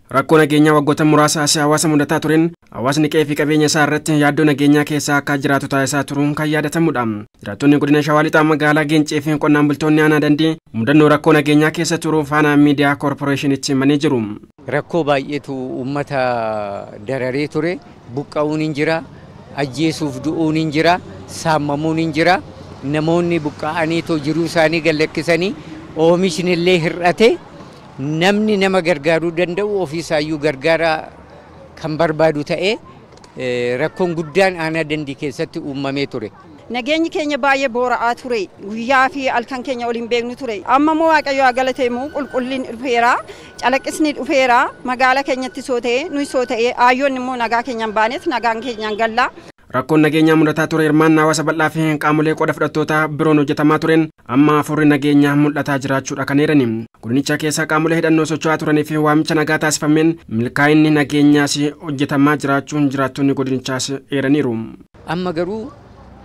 Rakkoo nageenyaa waggoota muraasa asii hawaasa mudataa tureen hawaasni qe'ee fi qabeenya isaa irratti yaaddoo nageenyaa keessaa akka jiraatu taasisaa turuun kan yaadatamudha. Jiraattonni godina Shawaa Lixaa magaalaa Gincii fi qonnaan bultoonni aanaa Dandii mudannoo rakkoo nageenyaa keessa turuu Faanaa Miidiyaa Koorporeeshinitti himanii jiru. Rakkoo baay'eetu uummata dararee ture. Buqqa'uun hin jira, ajjeesuuf du'uun hin jira, saamamuun hin jira. Namoonni buqqa'aniitoo jiruu isaanii gallakkisanii oomishni illee hir'ate. Namni nama gargaaruu danda'u ofiisaayyuu gargaara kan barbaadu ta'ee rakkoon guddaan aanaa Dandii keessatti uumamee ture. Nageenyi keenya baay'ee boora'aa ture. Guyyaa fi halkan keenya waliin beeknu ture. Amma immoo Waaqayyo haa galateemu, qulqullinni dhufeera, calaqqisni dhufeera, magaala keenyatti soo ta'ee, nuyi soo ta'ee, aayyoonni immoo nagaa keenyaan baaneet nagaan keenyaan galla. Rakkoon nageenyaa mudataa ture hirmaannaa hawaasa bal'aa fi qaamolee qooda fudhattootaa biroon hojjetamaa tureen amma afurri nageenyaa mul'ataa jiraachuudha kan eerani. Godinicha keessa qaamolee hidhannoo socho'aa turanii fi waamicha nagaa taasifameen milkaa'inni nageenyaas hojjetamaa jiraachuun jiraattonni godinichaas eeraniiru. Amma garuu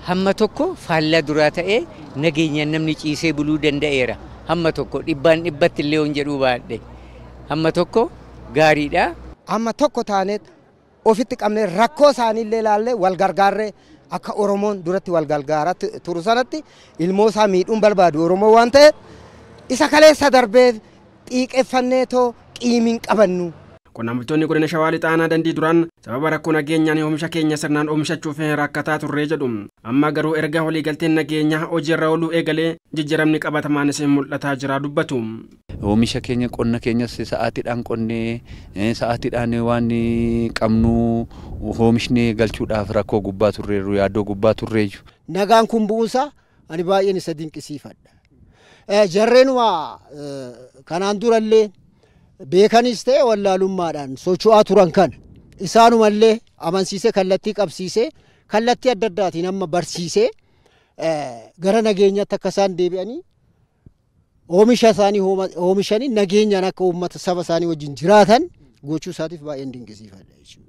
hamma tokko faallaa duraa ta'ee nageenyaan namni ciisee buluu danda'eera. Hamma tokko dhibbaan dhibbatti illee hon jedhuu baadhe. Hamma tokko gaariidha. Amma tokko taaneet ofitti qabnee rakkoo isaaniillee ilaallee wal gargaarree akka Oromoon duratti wal gargaaraa turu sanatti ilmoo isaa miidhuun barbaadu Oromoo waan ta'eef isa kaleessa darbee xiiqeffannee too qiimiin qabannu. Qonnaan bultoonni godina Shawaa Lixaa aanaa Dandii duraan sababa rakkoo nageenyaan oomisha keenya sirnaan oomishachuuf rakkataa turree jedhu. Amma garuu erga waliigalteen nageenyaa hojiirra ooluu eegalee jijjiiramni qabatamaanis mul'ataa jira dubbatu. Oomisha keenya qonna keenyas sa'aatiidhaan qonnee sa'aatiidhaan waan qabnu oomishnee galchuudhaaf rakkoo gubbaa turreerru, yaaddoo gubbaa turreeyyu. Nagaan kun bu'uunsaa ani baay'een isa dinqisiifadha. Jarreenuma kanaan durallee beekanis ta'e wallaalummaadhaan socho'aa turan kana isaanumallee amansiisee, kallattii qabsiisee, kallattii adda addaatiin amma barsiisee gara nageenyaatti akka isaan deebi'anii oomisha isaanii oomishanii nageenyaan akka uummata saba isaanii wajjin jiraatan gochuu isaatiif baay'een dinqisiifadha jechuudha.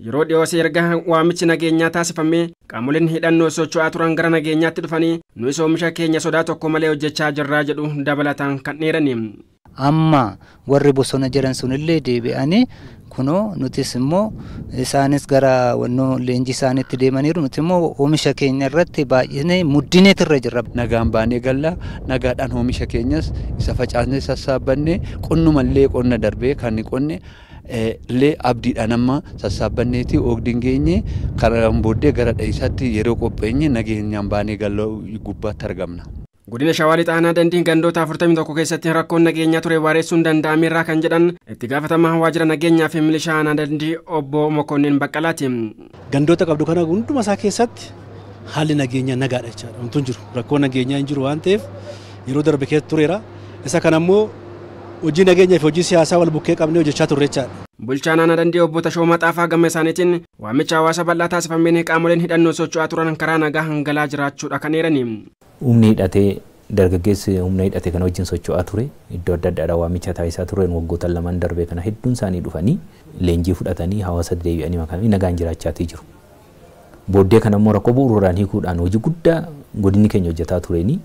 Yeroo dhiyoos erga waamichi nageenyaa taasifamee qaamoleen hidhannoo socho'aa turan gara nageenyaatti dhufanii nuyis oomisha keenya sodaa tokko malee hojjechaa jirraa jedhu dabalataan kan dheerani. Amma warri bosona jiran sunillee deebi'anii kunoo nutis immoo isaanis gara wannoo leenjii isaaniitti deemaniiru, nuti immoo oomisha keenya irratti baay'inee muddineet irra jirra. Nagaan baanee galla, nagaadhaan oomisha keenyas isa facaasnee sassaabannee qonnumallee qonna darbee kan qonne illee abdiidhaan amma sassaabbanneeti oogdiin geenye karaan booddee gara dha'isaatti yeroo qopheenye nageenyaan baanee galla gubbaatti argamna. Godina Shawaa Lixaa aanaa Dandii gandoota 41 keessatti rakkoon nageenyaa ture waareessuun danda'ameerraa kan jedhan itti gaafatamaa waajjira nageenyaa fi milishaa aanaa Dandii obbo Mokonnin Baqqalaati. Gandoota qabdu kana hunduma isaa keessatti haalli nageenyaa nagaadha jechaadha. Wanti hin jiru rakkoo nageenyaa hin jiru waan ta'eef yeroo darbe keessa tureera. Isa kana immoo hojii nageenyaa fi hojii siyaasaa wal bukkee qabnee hojjechaa turre jechaadha. Bulchaan aanaa Dandii obbo Tashoomaa Xaafaa gama isaaniitiin waamicha hawaasa bal'aa taasifameen qaamoleen hidhannoo socho'aa turan karaa nagaa hangalaa jiraachuudha kan eerani. Humni hidhatee dargaggeessi humna hidhate kana wajjin socho'aa ture iddoo adda addaadhaa waamicha taasisaa tureen waggoota lamaan darbee kana hedduun isaanii dhufanii leenjii fudhatanii hawaasa deebi'anii makamanii nagaan jiraachaatii jiru. Booddee kana immoo rakkoo bu'uuraan hiikuudhaan hojii guddaa godinni keenya hojjetaa tureeni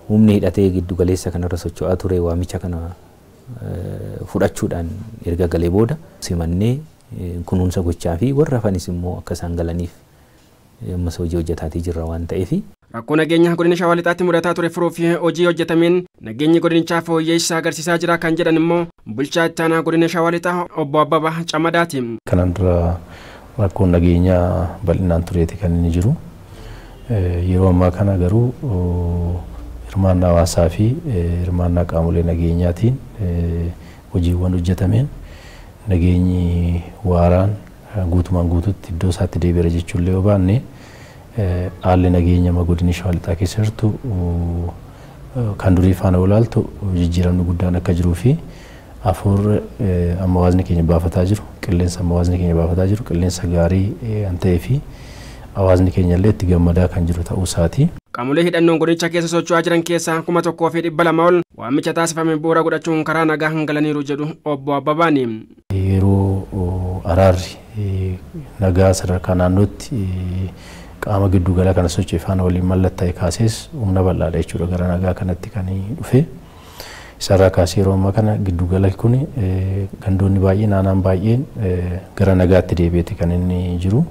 humni hidhatee giddu galeessa kanarra socho'aa ture waamicha kana fudhachuudhaan erga galee booda simannee kunuunsa gochaa fi warra hafanis immoo akka isaan galaniif ammas hojii hojjetaatii jirra waan ta'eef. Rakkoo nageenyaa godina Shawaa Lixaatti mudataa ture furuuf hojii hojjetameen nageenyi godinichaa fooyya'insa agarsiisaa jira kan jedhan immoo bulchaa itti aanaa godina Shawaa Lixaa obbo Abbabaa Camadaati. Kanaan dura rakkoon nageenyaa bal'inaan tureeti kan inni jiru. Yeroo ammaa kana garuu hirmaannaa hawaasaa fi hirmaannaa qaamolee nageenyaatiin hojiiwwan hojjetameen nageenyi waaraan guutumaan guututti iddoo isaatti deebi'eera jechuullee yoo baanne, haalli nageenya amma godina Shawaa Lixaa keessa jirtu kan durii faana olaaltu jijjiiramni guddaan akka jiruu fi afur amma hawaasni keenya baafataa jiru, qilleensa amma hawaasni keenya baafataa jiru qilleensa gaarii kan ta'ee fi hawaasni keenya illee itti gammadaa kan jiru ta'uu isaati. Qaamolee hidhannoon godinicha keessa socho'aa jiran keessaa 1200 ol waamicha taasifame bu'uura godhachuun karaa nagaa hangalaniiru jedhu obbo Abbabaani. Yeroo araarri nagaa sadarkaa naannootti qaama giddu gala kana socho'e faana waliin mallattaa'e kaasees humna bal'aadha jechuudha gara nagaa kanatti kan dhufe. Isarraa kaasee yeroo ammaa kana giddugala kun gandoonni baay'een aanaan baay'een gara nagaatti deebi'eeti kan inni jiru.